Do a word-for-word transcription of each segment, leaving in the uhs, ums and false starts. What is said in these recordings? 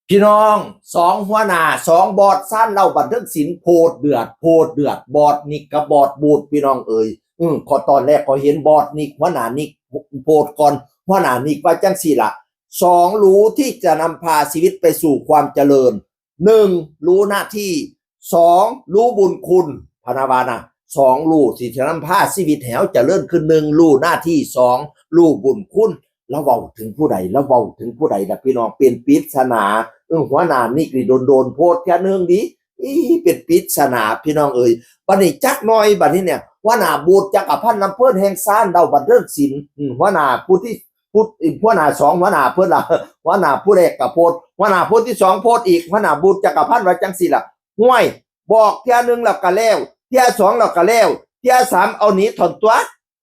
พี่น้อง สองหัวหน้า สองบอส ซ่านเหล้าบันเทิงศิลป์ โพดเดือด โพดเดือด บอสนิกกับบอสบูธ พี่น้องเอ๋ย อืม ขอตอนแรกขอเห็นบอสนิก หัวหน้านิก โพดก่อน หัวหน้านิกว่าจังซี่ล่ะ สอง รู้ที่จะนำพาชีวิตไปสู่ความเจริญ หนึ่ง รู้หน้าที่ สอง รู้บุญคุณ พะนะว่านะ สอง รู้ที่จะนำพาชีวิตให้เฮาเจริญขึ้น หนึ่ง รู้หน้าที่ สอง รู้บุญคุณ ลาวเว้าถึงผู้ใด ลาวเว้าถึงผู้ใดล่ะพี่น้อง เป็นปริศนา เออ หัวหน้านิกนี่โดนๆ โพดเทื่อหนึ่งดิ อี เป็นปริศนาพี่น้องเอ๋ย บัดนี้จักหน่อย บัดนี้เนี่ย หัวหน้าบูธ จักรพันธ์ ลำเพลิน แห่งซ่านเหล้าบันเทิงศิลป์ อืม หัวหน้าผู้ที่ ผู้ หัวหน้าสอง หัวหน้าเพิ่นล่ะ หัวหน้าผู้แรกก็โพด หัวหน้าผู้ที่สองโพดอีก หัวหน้าบูธ จักรพันธ์ ว่าจังซี่ล่ะ ห้วย บอกเทื่อหนึ่งแล้วก็แล้ว เทื่อสองแล้วก็แล้ว เทื่อสามเอาหนีเท่านั้นตั๊ว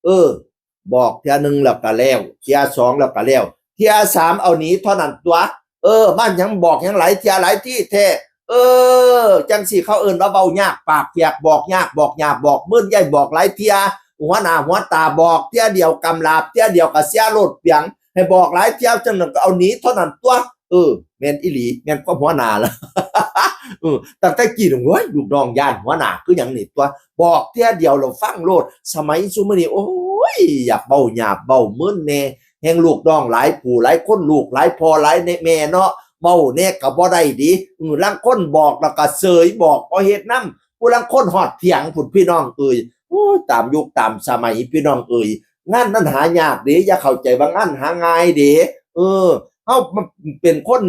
เออ บอกเทื่อหนึ่งแล้วก็แล้ว เทื่อสองแล้วก็แล้ว เทื่อสามเอาหนีเท่านั้นตั๊ว เออ มาหยังบอกหยังหลายเทื่อหลายทีแท้ เออ จังซี่เขาเอิ้นว่าเว้ายากปากเปียก บอกยากบอกหยาบบอกมึน อย่าบอกหลายเทื่อ หัวหน้าหัวตา บอกเทื่อเดียวกำลาบ เทื่อเดียวก็เสียโลดเปียง ให้บอกหลายเทื่อจั่งนั้นก็เอาหนีเท่านั้นตั๊ว เออ แม่นอีหลี แม่นความหัวหน้าล่ะ เออ ตั้งแต่กี้นี่ โอ้ย ลูกน้องย้านหัวหน้าคือหยังนี่ตั๊ว บอกเทื่อเดียวแล้วฟังโลด สมัยซุมื้อนี้ โอ้ย อยากเว้าหยาบเว้ามึนแน่ แฮ่งลูกน้องหลายผู้หลายคน ลูกหลายพ่อหลายแม่เนาะ เว้าแน่ก็บ่ได้เด้ อือ ลางคนบอกแล้วก็เสย บอกบ่เฮ็ดนำ ผู้ลางคนฮอดเถียงพุ้นพี่น้องเอ๋ย โอ้ย ตามยุคตามสมัยพี่น้องเอ๋ย งานมันหายากเด้ อย่าเข้าใจว่างานหาง่ายเด้ เออ เฮามันเป็นคน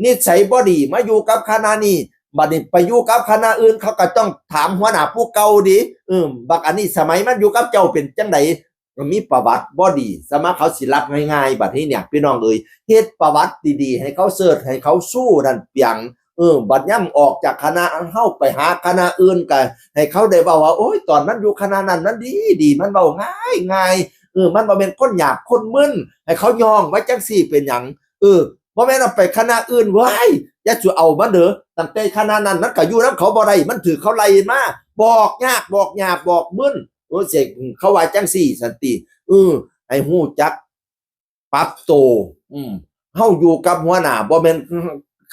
นิสัยบ่ดี มาอยู่กับคณะนี้ บัดนี้ไปอยู่กับคณะอื่น เขาก็ต้องถามหัวหน้าผู้เก่าเด้ เออ บักอันนี้สมัยมันอยู่กับเจ้าเป็นจั่งใด ก็มีประวัติบ่ดี สมัครเขาสิรับง่ายๆ บัดนี้เนี่ย พี่น้องเอ๋ย เฮ็ดประวัติดีๆ ให้เขาเสิร์ช ให้เขาสู้นั่นเปียง เออ บัดย่ำออกจากคณะเฮาไปหาคณะอื่นก็ให้เขาได้เว้าว่า โอ้ย ตอนมันอยู่คณะนั้นมันดีดี มันเว้าง่ายง่าย เออ มันบ่แม่นคนหยาบคนมึน ให้เขาย่องไว้จังซี่เป็นหยัง เออ บ่แม่นเอาไปคณะอื่น เว้ย อย่าสิเอามันเด้อ ตั้งแต่คณะนั้นมันก็อยู่นำเขาบ่ได้ มันถืกเขาไล่มา บอกยากบอกหยาบบอกมึน โอ้ย เสก เขาว่าจังซี่สันติ เออ ให้ฮู้จักปรับโต อืม เฮาอยู่กับหัวหน้า บ่แม่น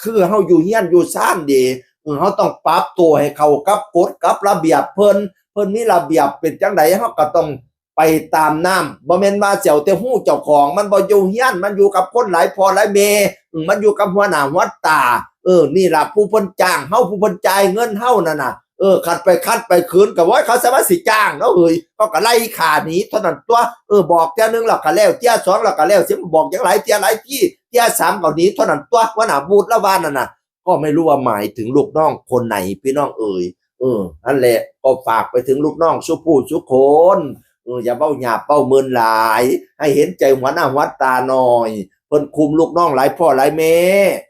คือเฮาอยู่เฮือนอยู่ซานเด้ เออ เฮาต้องปรับโตให้เข้ากับกฎกับระเบียบเพิ่น เพิ่นมีระเบียบเป็นจั่งใด เฮาก็ต้องไปตามนำ บ่แม่นว่าสิเอาแต่ฮู้เจ้าของ มันบ่อยู่เฮือน มันอยู่กับคนหลายพ่อหลายแม่ อืม มันอยู่กับหัวหน้าหัวตา เออ นี่ล่ะผู้เพิ่นจ้างเฮา ผู้เพิ่นจ่ายเงินเฮานั่นน่ะ เออ คันไปขัดไปขืนก็ โอ้ย เขาสามารถสิจ้างเนาะเฮ้ย เขาก็ไล่ฆ่าหนีเท่านั้นตั๊ว เออ บอกเทื่อหนึ่งแล้วก็แล้ว เทื่อสองแล้วก็แล้ว สิบอกหยังหลายเทื่อหลายที เทื่อสามก็หนีเท่านั้นตั๊ว หัวหน้าบูธละว่านั่นน่ะ ก็ไม่รู้ว่าหมายถึงลูกน้องคนไหนพี่น้องเอ๋ย เออ นั่นแหละ ก็ฝากไปถึงลูกน้องซุผู้ซุคน เออ อย่าเว้าหยาบเว้ามึนหลาย ให้เห็นใจหัวหน้าหัวตาหน่อย เพิ่นคุมลูกน้องหลายพ่อหลายแม่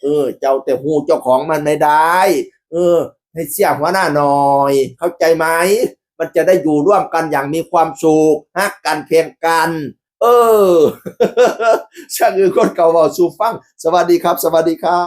เออ เจ้าแต่ฮู้เจ้าของมันไม่ได้ เออ ให้เชื่อหัวหน้าหน่อย เข้าใจไหม มันจะได้อยู่ร่วมกันอย่างมีความสุข ฮักกัน แพงกัน เออ ช่างอื่นคนเก่าเว้าสู่ฟัง สวัสดีครับ สวัสดีครับ